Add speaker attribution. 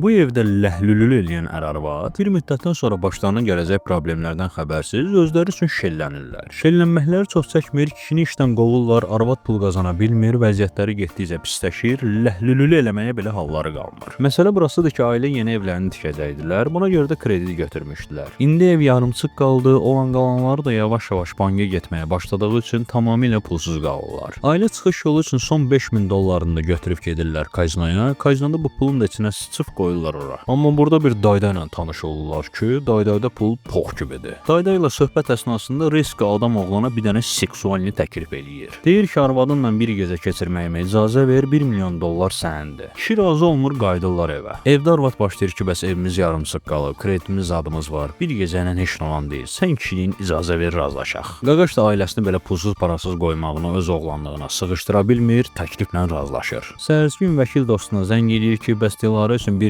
Speaker 1: Bu evdə ləhlülülü eləyən ər-arvad bir müddətdən sonra başlarına gələcək problemlərdən xəbərsiz özləri üçün şellənirlər. Şellənməkləri çox çəkmir, kişini işdən qovurlar, arvad pul qazana bilmir, vəziyyətləri getdikcə pisləşir, ləhlülülü eləməyə belə halları qalmır. Məsələ burasıdır ki, ailə yeni evlərini tikəcəkdilər. Buna görə də kredit götürmüşdülər. İndi ev yarımçıq qaldı, olan qalanları da yavaş-yavaş banka getməyə başladığı üçün tamamilə pulsuz qalırlar. Ailə çıxış yolu üçün son 5000 dollarını da götürüb gedirlər kazinoya. Kazinoda bu pulun da içinə sıçıb qoyurlar ora. Amma burada bir dayda ilə tanış olurlar ki, daydayda pul pox kimidir. Dayda ilə söhbət əsnasında Reska adam oğlana bir dənə seksualni təklif eləyir. Deyir ki, arvadınla bir gecə keçirməyimə icazə ver, 1 milyon dollar sənindir. Kişi razı olmur, qayıdırlar evə. Evdə arvad başlayır ki, bəs evimiz yarımçıq qalıb, kreditimiz adımız var. Bir gecə ilə heç nə olan deyil. Sən kişiliyin icazə ver, razılaşaq. Qaqaş da ailəsini belə pulsuz parasız qoymağını öz oğlanlığına sığışdıra bilmir, təkliflə razılaşır. Səhərsi gün vəkil dostuna zəng eləyir ki, bəs Dilarə üçün 1